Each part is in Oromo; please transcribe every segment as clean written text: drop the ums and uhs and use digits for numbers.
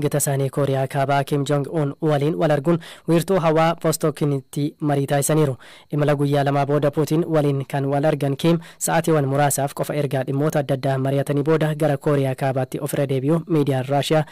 Gita isaanii Kooriyaa Kaabaa Kim Jong Un waliin wal arguun wiirtuu hawaa Vostookinitti marii taasisaniiru. Imala guyyaa 2 booda Puutiin waliin kan wal argan Kim sa'aatiiwwan muraasaaf qofa ergaa dhimmoota adda addaa mari'atanii booda gara Kooriyaa Kaabaatti ofirra deebi'uu miidiyaan Raashiyaa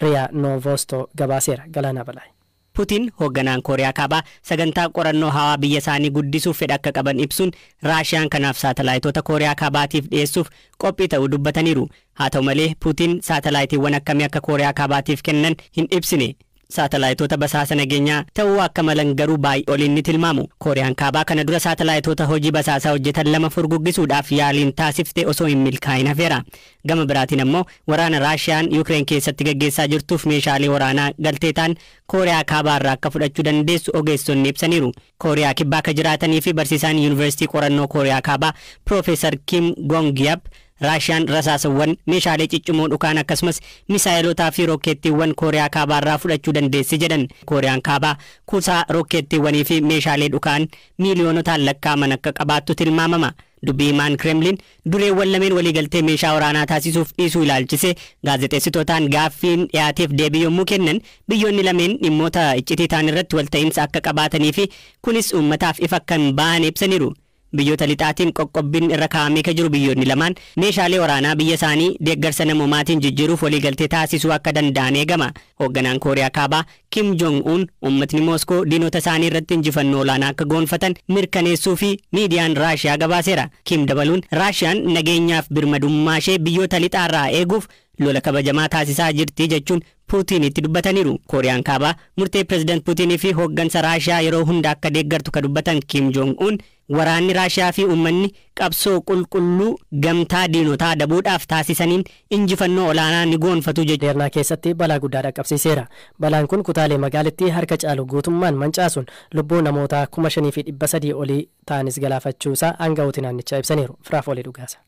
Riyaa Novosto gabaaseera. Galaanaa Balaay. Putin hoogganaan Kooriyaa Kaabaa sagantaa qorannoo hawaa biyya isaanii guddisuuf fedha akka qaban ibsuun Raashiyaan kanaaf saatalaayitoota Kooriyaa Kaabaatiif dhiyeessuuf qophii ta'uu dubbataniiru. Haa ta'u malee, Putin saatalaayitiiwwan akkamii akka Kooriyaa Kaabaatiif kennan hin ibsine. Saatalaayitoota basaasa nageenyaa ta'uu akka malan garuu baay'ee oliin ni tilmaamu. Kooriyaan Kaabaa kana dura saatalaayitoota hojii basaasaa hojjetan lama furguggisuudhaaf yaaliin taasifte osoo hin milkaa'in hafeera. Gama biraatiin ammoo waraana Raashiyaan Yukireen keessatti gaggeessaa jirtuuf meeshaalee waraanaa galtee ta'an Kooriyaa Kaabaa irraa akka fudhachuu dandeessu ogeessonni ibsaniiru. Kooriyaa Kibbaa akka jiraatanii fi barsiisaan Yuunivarsiitii Qorannoo Kooriyaa Kaabaa Piroofeesar Kim Gongiyap, Raashiyaan rasaasawwan, meeshaalee ciccimoo dhukaan, akkasumas misaayilotaa fi rokkeettiiwwan Kooriyaa Kaabaa irraa fudhachuu dandeessi jedhan. Kooriyaan Kaabaa kuusaa rokkeettiiwwanii fi meeshaalee dhukaan miiliyoonotaan lakkaa'aman akka qabaattu tilmaamama. Dubbii himaan Kremlin dureewwan lameen waliigaltee meeshaa waraanaa taasisuuf dhiisuu ilaalchise gaazexeessitootaan gaaffiin dhiyaateef deebii yommuu kennan, biyyoonni lameen dhimmoota iccitii ta'an irratti walta'iinsa akka qabaatanii fi kunis uummataaf ifa kan ba'an ibsaniiru. Biyyoota lixaatiin qoqqobbiin irra kaa'amee kan jiru biyyoonni lamaan meeshaalee waraanaa biyya isaanii deeggarsa namoomaatiin jijjiiruuf waliigaltee taasisuu akka danda'an eegama. Hoogganaan Kooriyaa Kaabaa Kim Jong Un uummatni Mooskoo diinota isaanii irratti injifannoo olaanaa akka goonfatan mirkaneessuu fi miidiyaan Raashiyaa gabaaseera. Kim dabaluun Raashiyaan nageenyaaf birmadummaa ishee biyyoota lixaarraa eeguuf lola kabajamaa taasisaa jirti jechuun Puutinitti dubbataniiru. Kooriyaan Kaabaa murtee pireezidant Puutinii fi hooggansa Raashiyaa yeroo hunda akka deeggartu kan dubbatan Kim Jong Un, waraanni Raashiyaa fi uummanni qabsoo qulqulluu gamtaa diinotaa dabuudhaaf taasisaniin injifannoo olaanaa ni goonfatu jechuudha. Deernaa keessatti balaa guddaa dhaqqabsiiseera. Balaan kun kutaalee magaalittii harka caalu guutummaan mancaasuun lubbuu namoota 5,300 olii ta'anis galaafachuusaa aanga'ooti naannichaa ibsaniiru. Firaaf olii dhugaasa.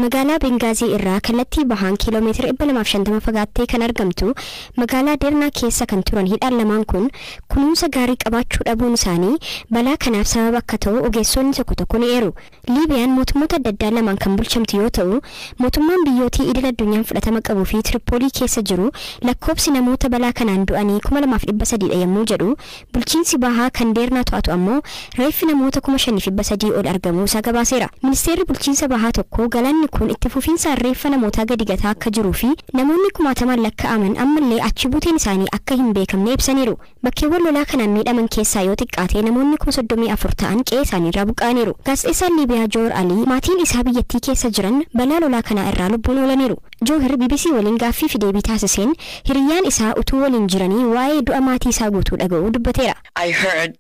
Magaalaa Bengaazii irraa kallattii bahaan kiiloomeetira 250 fagaattee kan argamtu magaalaa Deernaa keessa kan turan hidhaan lamaan kun kunuunsa gaarii qabaachuu dhabuun isaanii balaa kanaaf sababa akka ta'u ogeessonni tokko tokko ni eeru. Liibiyaan mootummoota adda addaa lamaan kan bulchamtu yoo ta'u, mootummaan biyyootii idil addunyaan fudhatama qabuu fi Tiripoolii keessa jiru lakkoofsi namoota balaa kanaan du'anii 2,300 dha yommuu jedhu, bulchiinsi bahaa kan Deernaa to'atu ammoo reeffi namoota 5,300 ol argamuu isaa gabaaseera. Ministeerri bulchiinsa bahaa tokko galaanni kun itti fufiinsaan reeffa namootaa gadi gataa akka jiruu fi namoonni kumaatamaan lakkaa'aman ammallee achi buuteen isaanii akka hin beekamne ibsaniiru. Bakkeewwan lolaa kanaan miidhaman keessaa yoo xiqqaate namoonni 34,000 ta'an qe'ee isaaniirraa buqqa'aniiru. Gaazexeessaan Liibiyaa Joor Alii maatiin isaa biyyattii keessa jiran balaa lolaa kanaa irraa lubbuun oolaniiru. Joohir BBC waliin gaaffii fi deebii taasiseen hiriyyaan isaa utuu waliin jiranii waa'ee du'a maatii isaa guutuu dhaga'uu dubbateera. I heard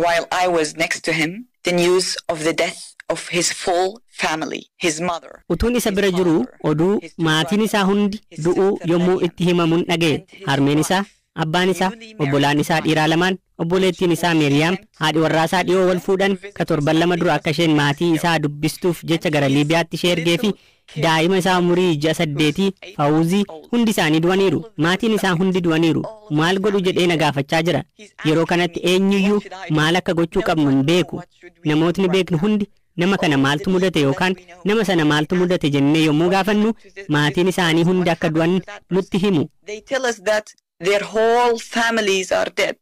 while I was next to him the news of the death of his full family, his mother. Utuun isa bira jiru oduu maatiin isaa hundi du'uu yommuu itti himamuun dhaga'e. Harmeen isaa, abbaan isaa, obbolaan isaa dhiiraa lamaan, obboleettiin isaa Meeriyaam, haadhi warraa isaa dhiyoo wal fuudhan ka torban 2 dura akka isheen maatii isaa dubbistuuf jecha gara Liibiyaatti ishee ergee fi daa'ima isaa umurii ji'a 8 Fawuzii hundi isaanii du'aniiru. Maatiin isaa hundi du'aniiru. Maal godhu jedhee na gaafachaa jira. Yeroo kanatti eenyuyyuu maal akka gochuu qabnu hin beeku. Namootni beeknu hundi nama kana maaltu mudate yookaan nama sana maaltu mudate jennee yommuu gaafannu maatiin isaanii hundi akka du'an nutti himu. They tell us that their whole families are dead.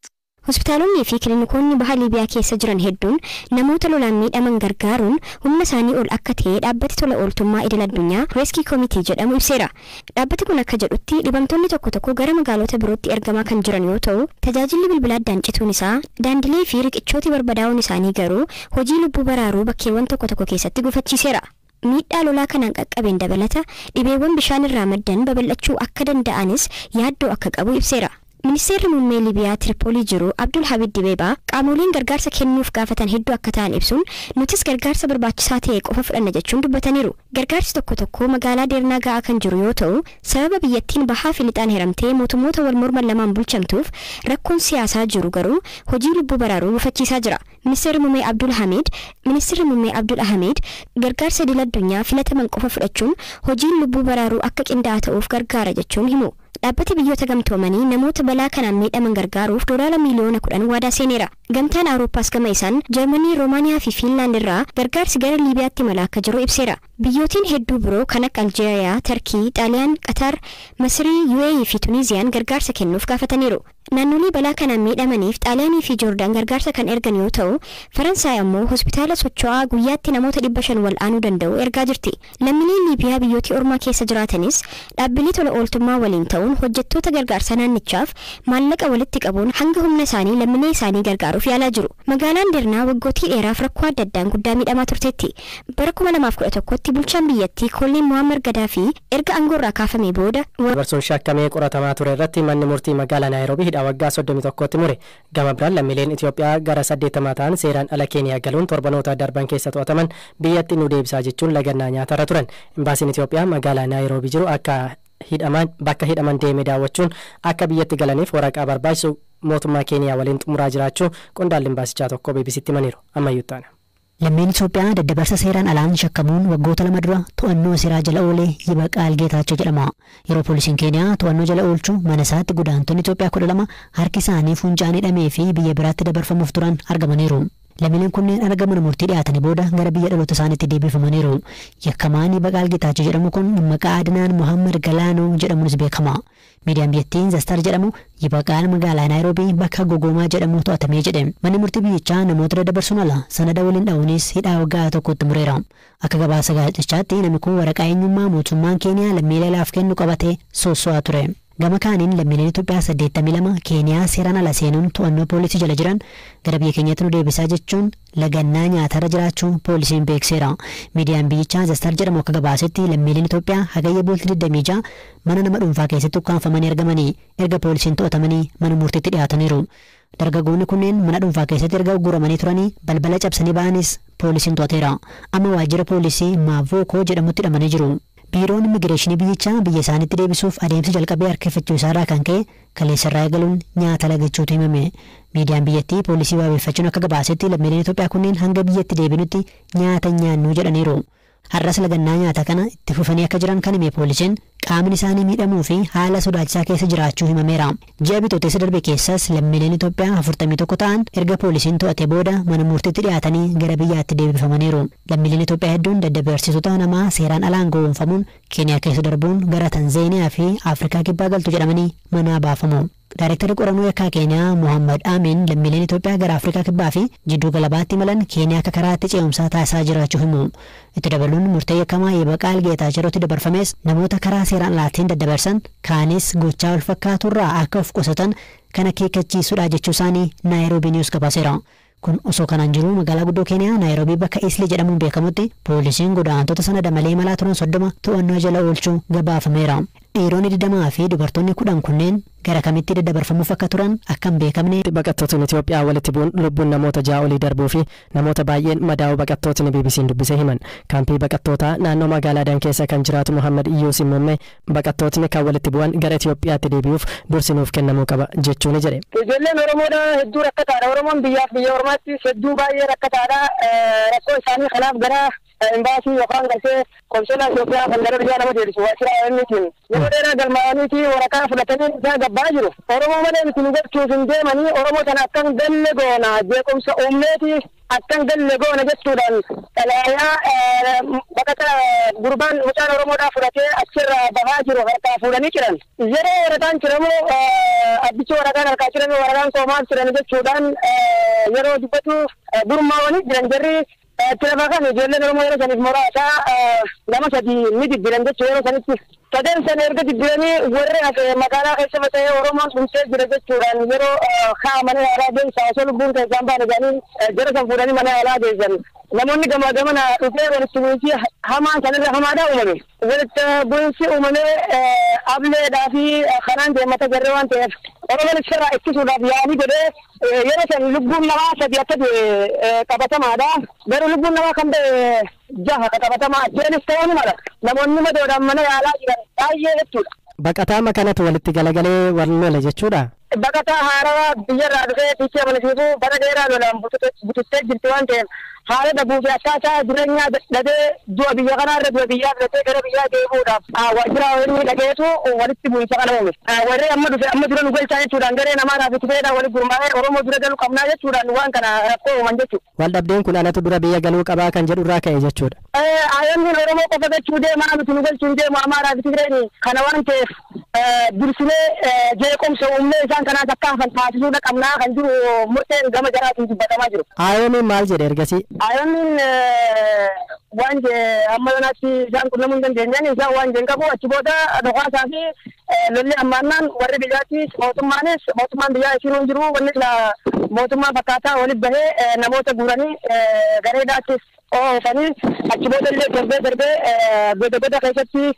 Hospitaalonni fi kiliinikoonni baha Liibiyaa keessa jiran hedduun namoota lolaan miidhaman gargaaruun humna isaanii ol akka ta'e dhaabbati tola ooltummaa idil addunyaa Rescue Committee jedhamu ibseera. Dhaabbati kun akka jedhutti dhibamtoonni tokko tokko gara magaalota birootti ergamaa kan jiran yoo ta'u, tajaajilli bilbilaa addaan cituun isaa, daandilee fi riqichooti barbadaa'uun isaanii garuu hojii lubbuu baraaruu bakkeewwan tokko tokko keessatti gufachiiseera. Miidhaa lolaa kanaan qaqqabeen dabalata dhibeewwan bishaan irraa maddan babal'achuu akka danda'anis yaaddoo akka qabu ibseera. Ministeerri muummee Liibiyaa Tiripoolii jiru Abdul Hamid Dibeebaa qaamoleen gargaarsa kennuuf gaafatan hedduu akka ta'an ibsuun nutis gargaarsa barbaachisaa ta'e qofa fudhanna jechuun dubbataniiru. Gargaarsi tokko tokko magaalaa Deernaa ga'aa kan jiru yoo ta'u, sababa biyyattiin bahaa fi lixaan hiramtee mootummoota wal morman lamaan bulchamtuuf rakkoon siyaasaa jiru garuu hojii lubbuu baraaruu gufachiisaa jira. Ministeerri muummee Abdul Hamid gargaarsa idil addunyaa filataman qofa fudhachuun hojiin lubbuu baraaruu akka qindaa'aa ta'uuf gargaara jechuun himu. Dhaabbati Biyyoota Gamtoomanii namoota balaa kanaan miidhaman gargaaruuf $10 miiliyoona waadaa seeneera. Gamtaan Awurooppaas gama isaan Jarmanii, Roomaaniyaa fi Fiinlaand irraa gargaarsi gara Liibiyaatti imalaa akka jiru ibseera. Biyyootiin hedduu biroo kan akka Aljeeriyaa, Tarkii, Xaaliyaan, Qatar, Masrii, UAE fi Tuniiziyaan gargaarsa kennuuf gaafataniiru. Naannolee balaa kanaan miidhamaniif Xaaliyaanii fi Joordaan gargaarsa kan ergan yoo ta'u, Faransaay ammoo hospitaala socho'aa guyyaatti namoota 500 wal'aanuu danda'u ergaa jirti. Lammiileen Liibiyaa biyyoota ormaa keessa jiraatanis dhaabbilee tola ooltummaa waliin ta'uun hojjettoota gargaarsa naannichaaf maallaqa walitti qabuun hanga humna isaanii lammiilee isaanii gargaaruuf yaalaa jiru. Magaalaan Dirnaa waggootii dheeraaf rakkoo adda addaan guddaa miidhamaa turteetti. Bara 2011tti bulchaan biyyattii Koloneel Muammar Gaddaafii erga aangoorraa kaafamee booda Dabarsuun shakkamee qoratamaa ture irratti manni murtii magaalaa Naayiroobii hidhaa waggaa 31tti mure. Gama biraan lammiileen Itoophiyaa gara 80 ta'an seeraan ala Keeniyaa galuun torbanoota darban keessa to'ataman biyyatti nu deebisaa jechuun lagannaa nyaatarra turan. Imbaasiin Itoophiyaa magaalaa Naayiroobii jiru akka hidhaman bakka hidhaman deemee daawwachuun akka biyyatti galaniif waraqaa barbaachisu mootummaa Keeniyaa waliin xumuraa jiraachuu qondaalli imbaasichaa tokko BBCtti himaniiru. Ammayyuu taana. Lammiin Itoophiyaa daddabarsa seeraan alaan shakkamuun waggoota 2 dura to'annoo seeraa jala oolee Yibaqaal Geetaachoo jedhama. Yeroo poolisiin Keeniyaa to'annoo jala oolchu mana isaatti godaantonni Itoophiyaa 12 harki isaanii fuuncaan hidhamee fi biyya biraatti dabarfamuuf turan argamaniiru. Lammiileen kunneen erga mana murtii dhiyaatanii booda gara biyya dhaloota isaaniitti deebifamaniiru. Yakkamaan Yibaqaal Geetaachoo jedhamu kun maqaa Adnaan Muhammad Galaanoo jedhamuunis beekama. Miidiyaan biyyattii The Star jedhamu Yibaqaal magaalaa Naayiroobii bakka Gogoomaa jedhamu to'atamee jedhe. Manni murtii biyyichaa namoota daddabarsuun ala sanada waliin dha'uunis hidhaa waggaa tokkotti mureera. Akka gabaasa gaazexechaatti namni kun waraqaa eenyummaa mootummaan Keeniyaa lammiilee alaaf kennu qabatee soosso'aa ture. Gama kaaniin lammiileen Itoophiyaa 82 Keeniyaa seeraan ala seenuun to'annoo poolisii jala jiran gara biyya keenyatti nu deebisaa jechuun lagannaa nyaatarra jiraachuu poolisiin beekseera. Miidiyaan biyyichaa The Star jedhamu akka gabaasetti lammiileen Itoophiyaa Hagayya bultii 26 mana nama dhuunfaa keessatti ukkaanfamanii argamanii erga poolisiin to'atamanii mana murtiitti dhiyaataniiru. Dargaggoonni kunneen mana dhuunfaa keessatti erga uguramanii turanii balbala cabsanii ba'anis poolisiin to'ateera. Amma waajjira poolisii Maavookoo jedhamutti hidhamanii jiru. Biiroon immigireeshinii biyyichaa biyya isaaniitti deebisuuf adeemsa jalqabee harkifachuu isaarraa kan ka'e kaleessarraa eegaluun nyaata lagachuutu himame. Miidiyaan biyyattii poolisii wabeeffachuun akka gabaasetti lammiileen Itoophiyaa kunneen hanga biyyatti deebinutti nyaata nyaannu jedhaniiru. Har'as lagannaa nyaata kana itti fufanii akka jiran kan hime poolisiin qaamni isaanii miidhamuu fi haala sodaachisaa keessa jiraachuu himameera. Ji'a Bitootessa darbe keessas lammiileen Itoophiyaa 41 ta'an erga poolisiin to'ate booda mana murtiitti dhiyaatanii gara biyyaatti deebifamaniiru. Lammiileen Itoophiyaa hedduun daddabarsitoota namaa seeraan alaan gowwoomfamuun Keeniyaa keessa darbuun gara Tanzeeniyaa fi Afrikaa Kibbaa galtu jedhamanii manaa baafamu. Daayirektarri qorannoo yakkaa Keeniyaa Muhammad Amin lammiileen Itoophiyaa gara Afrikaa Kibbaa fi jidduu galabaatti imalan Keeniyaa akka karaatti ce'umsaa taasisaa jiraachuu himu. Itti dabaluun murtee yakkamaa Yibaqaal Geetaacherootti dabarfames namoota karaa seeraan alaatiin daddabarsan kaanis gochaa wal fakkaaturraa akka of qusatan kan akeekkachiisudha jechuu isaanii Naayiroobii News gabaaseera. Kun osoo kanaan jiru magaalaa guddoo Keeniyaa Naayiroobii bakka Isli jedhamuun beekamutti poolisiin godaantota sanada malee imalaa turan 30 to'annoo jala oolchuu gabaafameera. Dhiironni 20 fi dubartoonni 10 kunneen gara kamitti daddabarfamuuf akka turan akka hin beekamne. Baqattootni Itoophiyaa walitti bu'uun lubbuun namoota 6 olii darbuu fi namoota baay'een madaa'uu baqattootni BBC'n dubbisee himan. Kaampii baqattootaa naannoo magaalaa Dan keessa kan jiraatu Muhammad Iyyuusin Muummee baqattootni kan walitti bu'an gara Itoophiyaatti deebi'uuf dursi nuuf kennamuu qaba jechuun jedhe. Ijoolleen Oromoodha hedduu rakkataadha. Oromoon biyyaaf biyya ormaatti hedduu baay'ee rakkataadha. Rakkoo isaanii kanaaf gara imbaasii yookaan galtee konsolaa Itoophiyaa kan gara biyyaa nama deebisu waajjira OMN'tiin yeroo dheeraa galmaa'aniiti waraqaa fudhatanii isaa gabbaa jiru. Oromoo malee nuti nu gochuuf hin deemanii, Oromoo sana akkan galle goona, jeequmsa uumneeti akkan galle goona jechuudhaan xalaayaa baqata gurbaan mucaan Oromoodhaa fudhatee achirraa bahaa jiru harkaa fuudhanii jiran. Yeroo waraqaan ciramu abbichi waraqaan harkaa cirame, waraqaan koo maal ciran jechuudhaan yeroo dubbatu gurmaawanii jiran jarri itti lafa kan ijoolleen Oromoo yeroo saniif muraasa lama sadi ni diddiran jechuu. Yeroo sanitti sadan sana erga diddiranii warri hafe magaalaa keessa faca'ee Oromoon dhumsee jira jechuudhaan yeroo kaa mana yaalaa geessaa osoo lubbuun keessaan baane jedhanii jara san fuudhanii mana yaalaa geessan. Namoonni gamaa gamana dhufee walitti bu'iinsi hamaan sanirra hamaadhaa uumame. Walitti bu'iinsi uumamee ableedhaa fi kanaan deemata jarree waan ta'eef Oromoon isarraa ittisuudhaaf yaalii godhee yeroo san lubbuun namaa sadi akka du'e qabatamaadha. Garuu lubbuun namaa kan ba'e jaha ka qabatamaa acheenis ta'uu ni mala. Namoonni madoodhaan mana yaalaa jiran baay'ee jechuudha. Baqataa kanatu walitti galagalee wal lola jechuudha. Baqataa haarawaa biyyarraa dhufee fiichee amanasiisuu bara dheeraa lolaan bututtee jirti waan ta'eef Haala dhabuu fi akkaataa jireenyaa dadhabee du'a biyya kanaarra du'a biyyaa filatee gara biyyaa deebi'uudhaaf waajjira OMN dhageetu walitti bu'iinsa kana uume. Warri amma dhufe amma dura nu galchaa jechuudhaan garee namaadhaaf itti fayyadaan walitti gurmaa'ee Oromoo dura galuu qabnaa jechuudhaan waan kana rakkoo uuman jechuudha. Waldhabdeen kun anatu dura biyya galuu qabaa kan jedhu irraa ka'e jechuudha. IOM Oromoo qofa galchuu deemaa nuti nu galchuu hin deemu Amaaraa fi Tigreen kana waan ta'eef dursinee jeequmsa uumnee isaan kanaas akka hafan taasisuu qabnaa kan jiru murteen gama jaraatiin dubbatamaa jiru. IOM maal jedhe ergasii? IOM waan amma yoonaatti isaan qunnamuu hin dandeenyeen isaan waan jeen qabu achi booda dhokaasaa fi lolli ammaannaan warri biyyaattis mootummaanis mootummaan biyyaa isiin hin jiru wanni mootummaa fakkaataa walitti bahee namoota guuranii gareedhaattis oofanii achi booda illee darbee darbee goda goda keessatti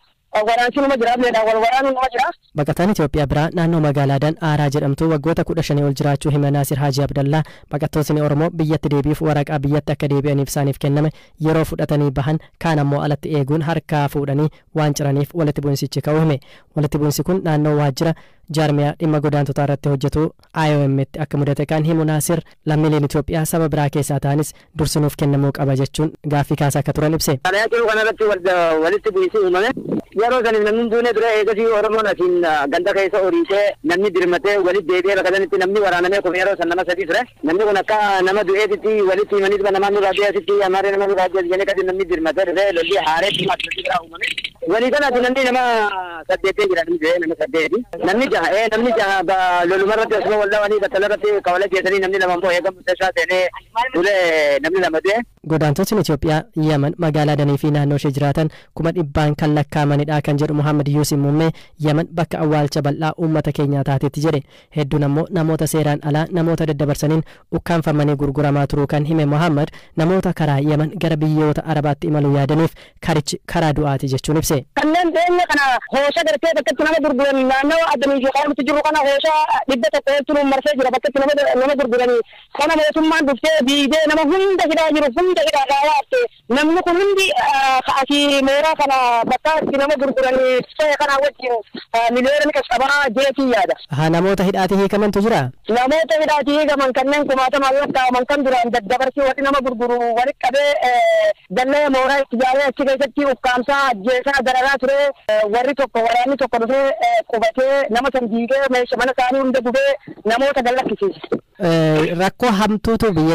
waraansi numa jira wal waraanuun numa jira. Baqataan Itoophiyaa biraa naannoo magaalaa Dan'aaraa jedhamtu waggoota 15 ol jiraachuu hima Naasir Haji Abdallaa baqattootni Oromoo biyyatti deebi'uuf waraqaa biyyatti akka deebi'aniif isaaniif kenname yeroo fudhatanii bahan kaan ammoo alatti eeguun harkaa fuudhanii waan ciraniif walitti bu'insichi ka'uu hime. Walitti bu'insi kun naannoo waajjira jaarmiyaa dhimma godaantotaa irratti hojjetu IOM'tti akka mudate kan himu Naasir lammiileen Itoophiyaa saba biraa keessaa ta'anis dursinuuf kennamuu qaba jechuun gaaffii kaasaa akka turan ibse. Xalayaa kanarratti walitti bu'insi uumame yeroo saniif namni duune ture eegasii Oromoon asiin ganda keessa horiisee namni dirmatee walitti deebi'ee bakka sanitti namni waraanamee kun yeroo san nama sadii ture namni kun akka nama du'eetitti walitti himanii dhufa namaan nurraa du'e asitti amaaree nama nurraa du'e jedhanii akkasii namni dirmatee dhufee lolli haareetti asirratti biraa uumame. Walii kanaati namni nama saddeettee jira namni du'e nama saddeeti namni jaha lolumarratti osuma wal dhawanii battalarratti kawala geessanii namni lama immoo eegamu tashaa seenee dulee namni lama du'e. Godaantotni Itoophiyaa Yaman magaalaa Danii fi naannoo ishee jiraatan 100,000 kan lakkaa'amanidha kan jedhu Muhammad Yuusuf Muummee Yaman bakka awwaalcha bal'aa uummata keenyaa taatetti jedhe. Hedduun ammoo namoota seeraan alaa namoota daddabarsaniin ukkaanfamanii gurguramaa turuu kan hime Muhammad namoota karaa Yaman gara biyyoota Arabaatti imaluu yaadaniif karichi karaa du'aati jechuun ibse. Kanneen dhiyeenya kana hoosha gartee bakkatti nama gurguran naannawa addanii fi qaamti jiru kana hoosha 100 turuun marsee jira bakkatti nama gurguranii kana mootummaan dhuftee diidee nama hunda hidhaa jiru hunda hidhaa dhaawaatte namni kun hundi asii mooraa kana bakka itti nama gurguranii ta'e kana wajjin miliyoona qaqqabaa jeetii yaada. Namoota hidhaatii hiikamantu jira? Namoota hidhaatii hiikaman kanneen kumaatamaan lakkaa'aman kan duraan daddabarsii warri nama gurguru walitti qabee dallee mooraa itti ijaaree achi keessatti ukkaamsaa ajjeesaa dararaa ture warri tokko waraanni tokko dhufee qubatee nama san diigee meeshaa mana isaanii hunda gubee namoota gallakkisiise. Rakkoo hamtuutu biyya